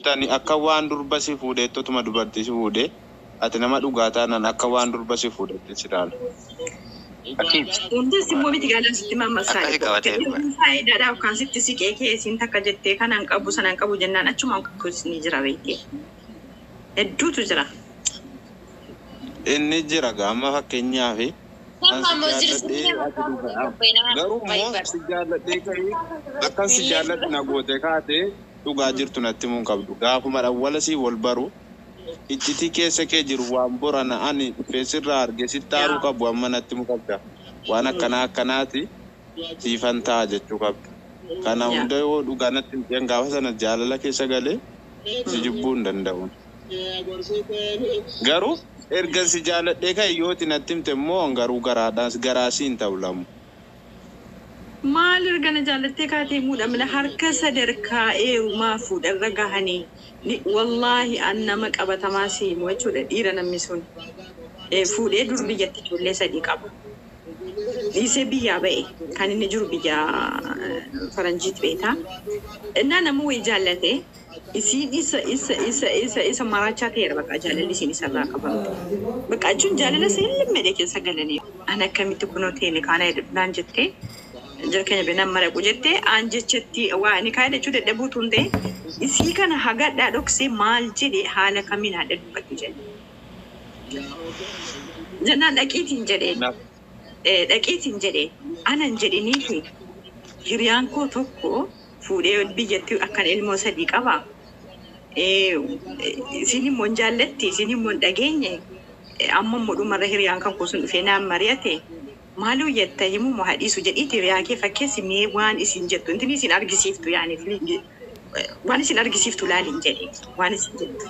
Tani akka waan durba si fuudheettotuma dubartii si fuudhee, ati nama dhugaa taanaan akka waan durba si fuudhetti si ilaala. Akiid. Wanti immoo miti gaalaan sitti mammasaa. Akkasi qabatee dhufa. Faayidaadhaaf kan sitti siqee keessiin takka jettee kanan qabu sanan qabu jennaan achumaan kunis ni jira beekte. Hedduutu jira. Inni jira gaama fakkeenyaaf an si jaalladhee ati dhugaa. Garuu immoo si jaalladhee ka'ee akkan si jaalladhu na gootee kaatee dhugaa jirtu natti himuu hin qabdu. Gaafuma dhawwala sii wal baru iccitii keessa kee jiru waan borana ani dhufee sirraa arge sitti aaruu qabu amma natti himuu qabda. Waan akkanaa akkanaati siifan ta'a jechuu qabda. Kana hunda yoo dhugaa natti himteen gaafa sana jaalala keessa galee si jibbuu hin danda'u. Garuu erga si jaaladhee ka'e yooti natti himte immoo garuu garaadhaan garaa si hin ta'u lamu. Maal erga na jaalattee kaatee muudhamna harka sadarkaa eerumaa fuudharra gahanii wallaahi an nama qabatamaa siimu jechuudha dhiira namni sun. Fuudhee dur biyyatti ijoollee 3 qaba. Dhiisee biyyaa ba'e kan inni jiru biyya faranjiitti beektaa. Innaa nama wayii jaallate isiin isa isa isa isa isa maraachaa ta'eera bakka jaalalli isiin isarraa qabamte. Bakka jechuun jaalala isa hin limmedhe keessa galanii. An akkamitti kunoo ta'e kaana naan jettee jara keenya binaan maraqu jettee aan jechatti waa ni kaayee jechuu dadhabuu tun ta'e isii kana hagadhaa dhoksee maal jedhe haala kamiin haadha dubbatu jedhe. Jennaan dhaqiitiin jedheen. Dhaqiitiin jedhe anan jedhiniifi hiriyaan koo tokko fuudhee biyyatti akkan ilmoo 3 qaba. Isin immoo hin jaallatti, isin immoo hin dhageenye. Amma immoo dhumarra hiriyaan kan koo sun dhufee naan mari'ate. Maaloo jetta himuu moo haadhiisu jedhiiti hiriyaa kee fakkeessi mee waan isin jettu intini isin argisiiftu yaani waan isin argisiiftu laaliin jedhe waan isin jettu.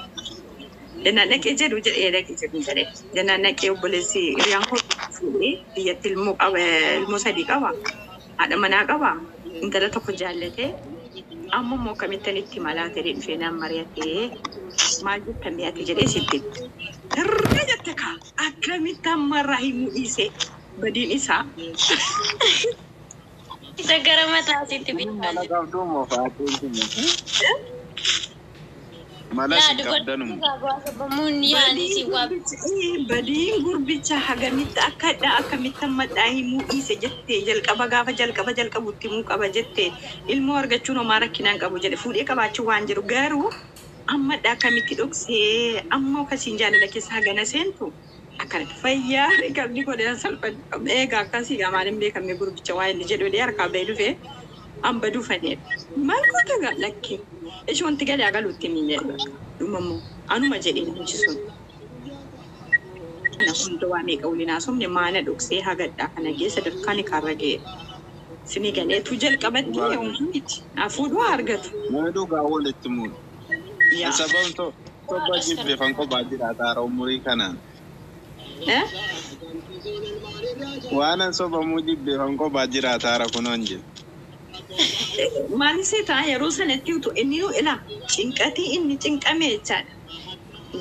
Jennaan dhaqee jedhu jedhee dhaqee jedhu jedhe. Jennaan dhaqee obboleessi hiriyaan koo fuudhee biyyatti ilmoo qaba, ilmoo 3 qaba, haadha manaa qaba, intala tokko jaallatee amma immoo akkamittan itti malaa ta'ee dhufee naan mari'atee maal jettan mi'ate jedhee sitti. Hirree jette kaa akkamitti ammarraa himuu dhiisee badiin isaa. Isa gara mataa sitti bitaa Mala jira. qabdu moo faatiin kun? Mala Laa si qabdanuma. dubartii irraa bu'aa yaani si waa Badiin gurbicha hagamitti akkadha akkamitti ammadhaa himuu dhiise jettee jalqaba gaafa jalqaba jalqabutti himuu qaba jettee ilmoo argachuun homaa rakkinaan qabu jedhe fuudhee qabaachuu waan jiru garuu ammadha akkamitti dhoksee amma akkasiin jaalala keessa hagana seentu akkanatti fayyaa qabdi godhee salphadhu eegaa akkasii gaa maal hin beekamne gurbicha waa inni jedhu jedhee harkaa bahee dhufee hamba duufaneedha. Maal goota gaa lakkee ishee wanti galee agaluutti hin jedhu dhumammoo anuma jedhee namichi sun. Kana hunda waa meeqa waliin haasofne maana dhoksee hagadhaa kana geessa sadarkaa ni kaarra ga'e. Sini galeetu jalqabatti uumaa miti. Hafuudhuu argatu. Nama dhugaa walitti muun. Yaa. Sababni soba jibbeefan kophaa jiraata umurii kanaan. Waan an sobamuu jibbeefan kophaa jiraata kunoon jedhu. Maal seetaa yeroo sanatti utuu inni ila cinqatii inni cinqame jechaadha.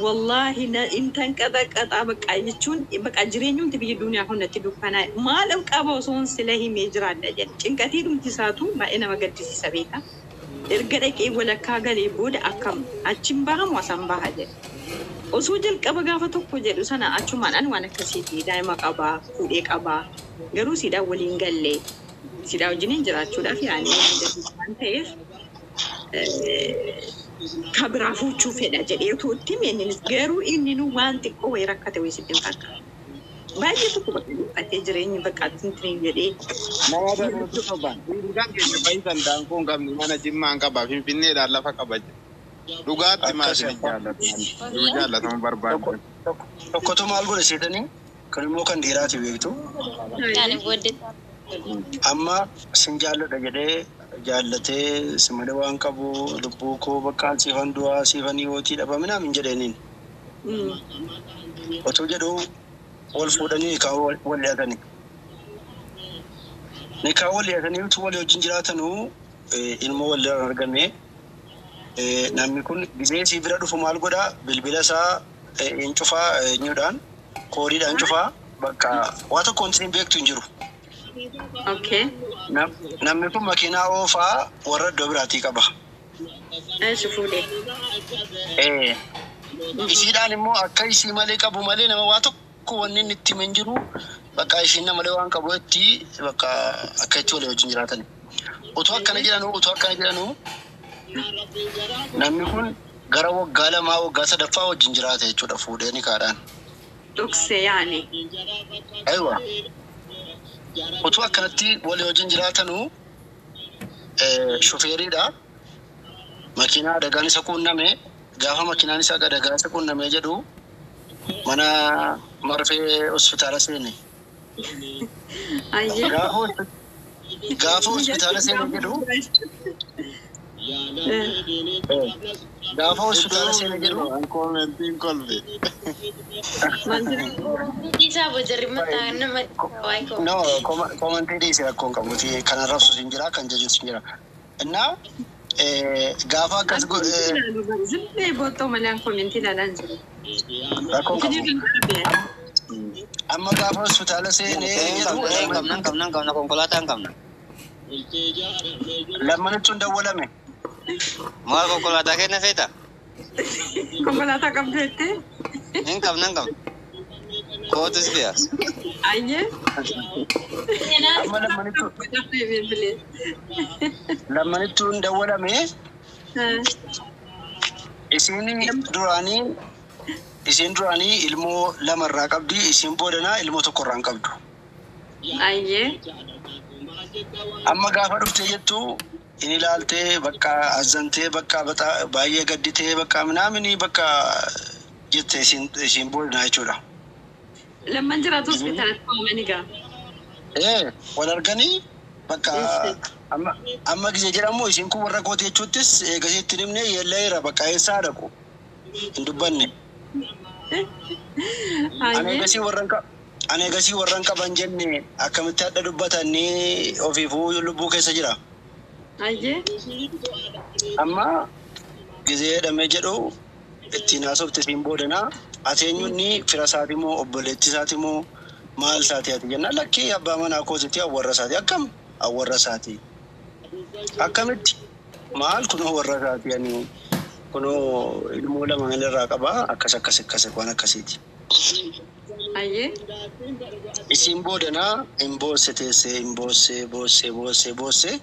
Wallaahi intan qaxaqaxaa bakka jechuun bakka jireenyumti biyya duniyaa hundatti dukkanaa maal qaba osoo sila himee jiraadha jedhe cinqatii dhumti isaatu baay'ee nama gaddisiisa beeka. Erga dhaqee walakkaa galee booda akkam achiin bahamu asan baha jedhe. Osoo jalqaba gaafa tokko jedhu sana achumaan an waan akkasiiti daa'ima qabaa fuudhee qabaa garuu siidhaan waliin gallee siidhaa wajjiniin jiraachuudhaaf yaani waan ta'eef kabiraa fuuchuu fedha jedhee utuu itti hime innis garuu inni nu waan xiqqoo wayii rakkate wayii sitti hin fakkaatu. Baay'ee tokko bakka dhiphatee jireenyi bakka ittiin jedhee. Nama danuutu soban. Dhiirri keenya baay'isan daankuu hin qabne mana jimmaa hin qaba finfinneedhaan lafa qaba jedhe. Dhugaatti maal jaallatamu? Yoo jaallatamu barbaadu. Tokkotu maal godhe seetanii kun immoo kan dhiiraati beektu. Kan booddee Amma sin jaalladha jedhee jaallatee si malee waan qabu lubbuu koo bakkaan siifan du'aa siifan yootii dhabamina min jedheeniin. Otoo jedhu wal fuudhanii nikaa wal dhiyaatanii. Nikaa wal dhiyaatanii utuu walii wajjin jiraatanuu ilmoo wal irraan arganne namni kun gisee si bira dhufu maal godhaa bilbila isaa hin cufaa eenyuudhaan koodiidhaan cufaa bakka waa tokko wanti hin beektu hin jiru. Okay. Namni kun makiinaa oofaa warra iddoo biraatii qaba. Eeshi fuudhee. Isiidhaan immoo akka isii malee qabu malee nama waa tokko wanni inni itti himan jiru bakka ishiin nama malee waan qabu itti bakka akka itti walii wajjin jiraatan. Utuu akkana jedhanuu namni kun gara waggaa 2 waggaa sadaffaa wajjin jiraata jechuudha fuudhee ni kaadhaan. Dhoksee yaani. Aywa. Utuu akkanatti walii wajjin jiraatanuu shufeeriidha. Makiinaa adagaan isa quunname, gaafa makiinaan isa adagaa isa quunname jedhu mana marfee hospitaala seene. Ayyee. Gaafa hospitaala seene jedhu, gaafa hospitaala seene jedhu An commentiin kolfe. Maal jedhu? Isaa bojarri mataa nama waayee koo. No, commentii dhiise, rakkoon qabuti. Kan arrabsu sin jira, kan jajus sin jira. Innaa gaafa akkas Zimmee boottoo malee an commentii ilaalaa hin jiru. Rakkoon qabu. Amma gaafa hospitaala seenee jedhu Hin qabna, hin qabna, hin qabna, konkolaataa hin qabna. Lammanittu hin dawwalame. Maal, konkolaataa kenna feeta? Konkolaataa qabdu jettee? Hin qabna, hin qabna. Kootu si fe'a. Ayyee. Amma lammanittu hin dawwalame. Isiin duraanii ilmoo lamarraa qabdi, isiin boodanaa ilmoo tokkorraa hin qabdu. Ayyee. Amma gaafa dhuftee jettu in ilaaltee bakka azzantee bakka baay'ee gadditee bakka minaamini bakka jette isiin boodanaa jechuudha. Lamman jiraatu hospitaalatti waamanii gaa. Ee, wal arganii bakka amma gisee jedhamu isiin kun warra kooti jechuuttis eegasii itti himne yeelleera bakka eessaa dhaqu hin dubbanne. Ani eegasii warran qaban jenne akkamitti hadha dubbatanii ofiifuu lubbuu keessa jira. Ayyee. Amma gisee jedhamee jedhu ittiin haasofte isiin boodanaa, ati eenyunni, fira isaati moo obboleetti isaati moo maal isaati ati jennaan, lakkii, abbaa manaa kootiti, awwarra isaati. Akkam, awwarra isaati, akkamitti, maal, kunoo warra isaati, ani kunoo ilmoo lama irraa qabaa, akkas akkas akkas waan akkasiiti. Ayyee. Isiin boodanaa hin boosse, teessee hin boosse, boosse, boosse, boosse.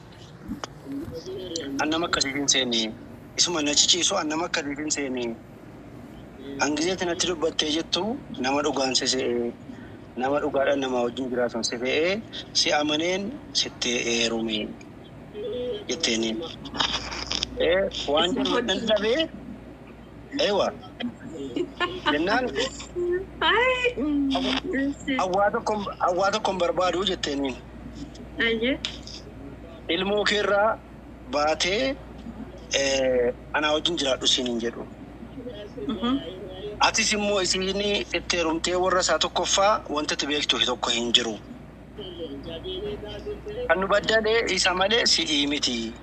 An nama akkasiitiin seene, isuma na ciciisu, an nama akkasiitiin seene. An gizeetti natti dubbattee jettu nama dhugaan si se'ee, nama dhugaadhaan nama wajjin jiraatan si fe'ee, si amaneen sitti heerume jetteeni. Waan jedhu nan dhabee eewa jennaan, awwaa tokko hin barbaadu jetteeni. Ayyee. Ilmoo keerraa baatee anaa wajjin jiraadhu siin hin jedhu. Atis immoo isiin itti heerumtee warra isaa tokkoffaa wanta itti beektu tokko hin jiru. Kan nu baddalee isa malee si'ii miti.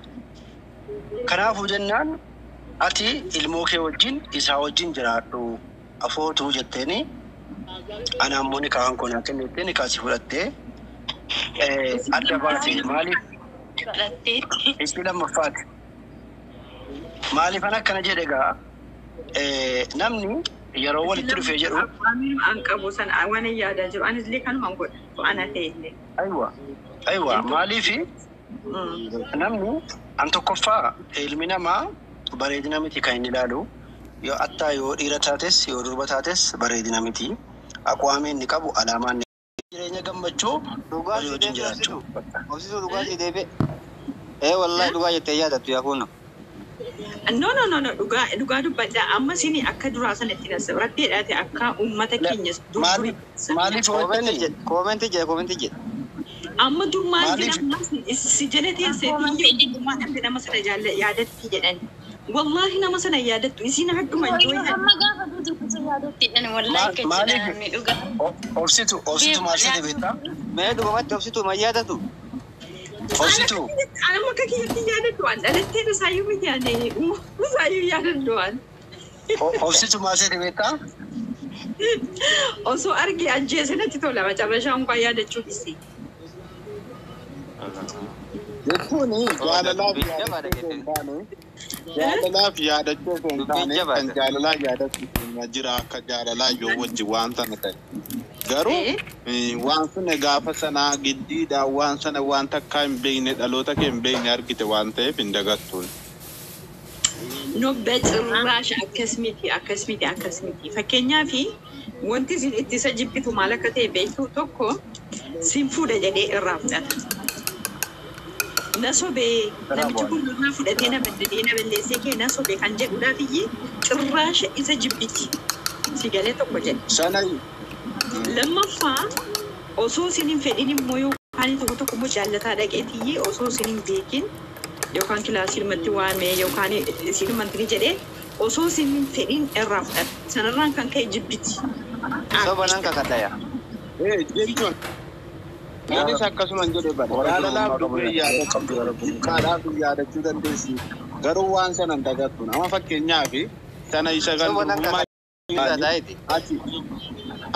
Kanaafuu jennaan ati ilmoo kee wajjin isaa wajjin jiraadhu afootuu jetteeni, ana ammoo ni kaan kun akka inni jettee ni kaasii fudhattee adda baate maaliif isii lammaffaati. Maaliifan akkana jedhe egaa, namni yeroo walitti dhufee jedhu An qabu sana waan hin yaadaa jiru. Anis illee kanumaan godha. Ana ta'e illee. Aywa, maaliifi namni an tokkoffaa ilmi namaa bareedina miti kan inni ilaalu, yoo attaa yoo dhiira taates yoo durba taates bareedina miti, aqwaamii inni qabu, alaamaa inni jireenya gammachuu Dhugaa walii si wajjin deebi'e. Jiraachuu. Obsituu, dhugaa si deebi'e. Ee, wallahi dhugaa jettee yaadattu yaa kunno. No, no, no, no, dhugaa dhugaa dubbadha. Amma isin akka duraa sana itti nasa rabbiidhaati akka uummata keenya dur Maaliif Commentii hojjetani? jedhe, commentii jedhe, commentii jedhe. Amma dur maal Maaliif? jedhama, si jala teessee biyya uumaa dhabde nama sana yaadatti jedhan. Wallaahi nama sana yaadattu isin hadduma enjoy. Amma gaafa duutu kutu yaadatti dhan wallahi akka Maaliif? jedhamni dhugaa. Obsitu, maal seete beektaa? Mee dhugumatti obsituu ma yaadatu? Obsitu. Anamma akka kiyyatti yaadadhu, waan dhalattee isaayyuu miti, ani isaayyuu yaadadhu waan. Obsitu, maal seete beektaa? Osoo arge ajjeese natti tola, macarrashaa unkaan yaadachuu dhisi. Jechuun jaalalaaf Jabaadha yaadattee hin taane Jaalalaaf yaadachuu osoo hin Dubbiin taane kan jabaata. jaalalaa yaadachuu keenya jira akka jaalalaa yoo wajji waan sana ta'e. Garuu waan sana gaafa sanaa giddiidhaan waan sana waan takkaa hin beekne dhaloota kee hin beekne argite waan ta'eef hin dagattuun. No በጭራሽ akkas miti, akkas miti, akkas miti. Fakkeenyaaf wanti isin itti isa jibbitu maal akka ta'e beektu tokko sin fuudha jedhee irraa fudhata. Na sobee namichi kun irraa fudhatee na baddadee na balleessee kee na sobee kan jedhudhaaf iyyee cirraasha isa jibbiti. Si galee tokko jedhe. Sana Lammaffaa osoo isin hin fedhin immoo yookaan tokko tokko immoo jaallataa dhaqeetiyyee osoo isin hin beekin yookaan kilaasii ilmatti waamee yookaan isin mantini jedhee osoo isin hin fedhin irraa fudhata. Sanarraan kan ka'e jibbiti. Soba nan kakadha yaa. Jechuun anis akkasuma hin jedhe bara. Jaalalaaf dubbee yaadachuu jibbaadhaaf yaadachuu dandeessi. Garuu waan sana hin dagattu. Nama fakkeenyaaf sana isa kan Soba nan durbummaa kakadha taa'eeti.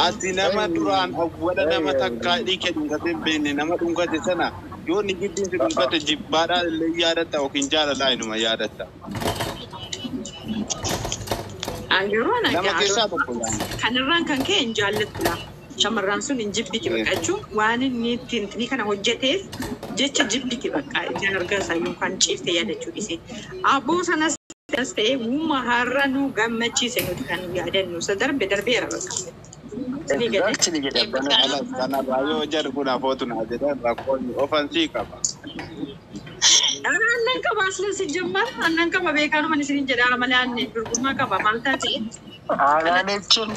Ati nama duraan awwala nama takkaa dhiike dhungate hin beekne nama dhungate sana yoo ni giddiin si dhungate jibbaadhaan illee yaadatta yookiin jaalalaa inuma yaadatta. Garuu ana Nama keessaa tokko yaadata. Kanarraan kan ka'e hin jaallattudha. Shamarran sun hin jibbiti bakka jechuun waan inni ittiin inni kana hojjeteef jecha jibbiti bakka ijaan argaa isaa yookaan ciifte yaadachuu dhiise. Abboo sanas ta'e uuma har'a nu gammachiise nuti kan yaadannu isa darbe darbeera bakka. Ni galee. Exactly jedhe abbaan. Alas kanarraa yoo jedhu kun afootu naa jedhan rakkoon ofansii qaba. Aannan qaba aslan si jammar aannan qaba beekaanuma isin jedhaa malee aannan durbummaa qaba maal taate. Aanaan jechuun.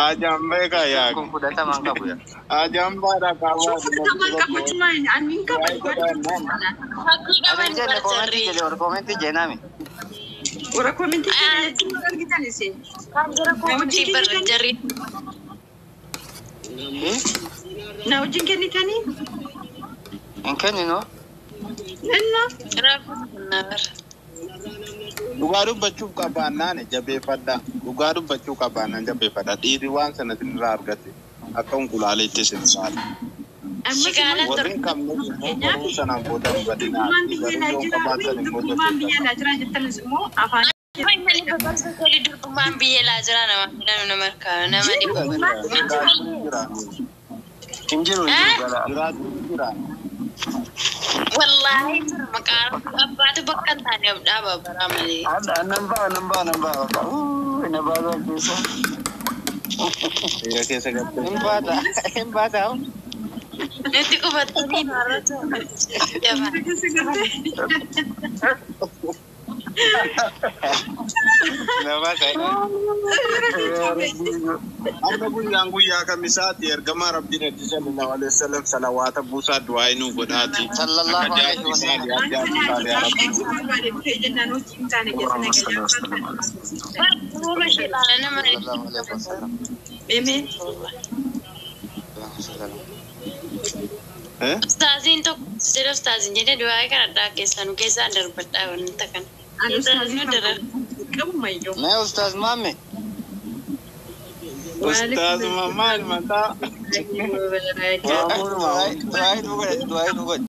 Ajaan beekaa yaa. Kun fudhatama hin qabu yaa. Ajaan baadhaa Sun kaawwaa. fudhatamaan qabu jechuun aannan qaba. Fakkii Ani qaban jenne barjarri. koomentii jedhe warra koomentii jeenaami. Warra koomentii jechuun argitan isin. Koomentii barjarri. Na wajjin kennitanii? Hin kenninu. Inna. Rakkoo bara. Dhugaa dubbachuuf qabaannaan jabeeffadha. Dhugaa dubbachuu qabaannaan jabeeffadha. Dhiirri waan sana irraa argate akka unqulaaleetti isin saala. Shigaalaan Warri hin qabne immoo boruu sanaan booda hin badinaa. Durbummaan biyya Garuu alaa yoo jira. qabaatan immoo Durbummaan biyya jabeeffadha. alaa jira jettanis immoo afaan. Durbummaan biyya alaa jira nama nama harkaa nama dhibba. Jiraachuu jira. Hin jiru hin jiru gara. Jiraachuu jira. Wallaahi jira maqaan abbaatu bakka hin taane of dhaaba baraa malee. Annan ba'a nan ba'a nan ba'a bakka. Ina ba'a keessa. Dhiira keessa galtee. Hin baata. Hin baata. Nuti qubattanii marratu. Jaba. Nama ta'e. Amma guyyaan guyyaa kamisaati ergamaa Rabbiin itti sallallahu alaihi wasallam salawaata buusaa du'aa inuu godhaati. Sallallahu Akka alaihi jaarsi wasallam. saali akka jaarsi saali yaa Rabbi. Duuba sheexaana nama Sallallahu alaihi wasallam. Beemee. Eh? Ustaaziin tokko jedha ustaaziin jedhee du'aa kadhadhaa keessaa nu keessaa darbadhaa wanta kana. Ani ustaazii qabumayyuu. Mee ustaaz maamme. Ustaazuma maal mataa? Du'aa nu godhe du'aa nu godhe.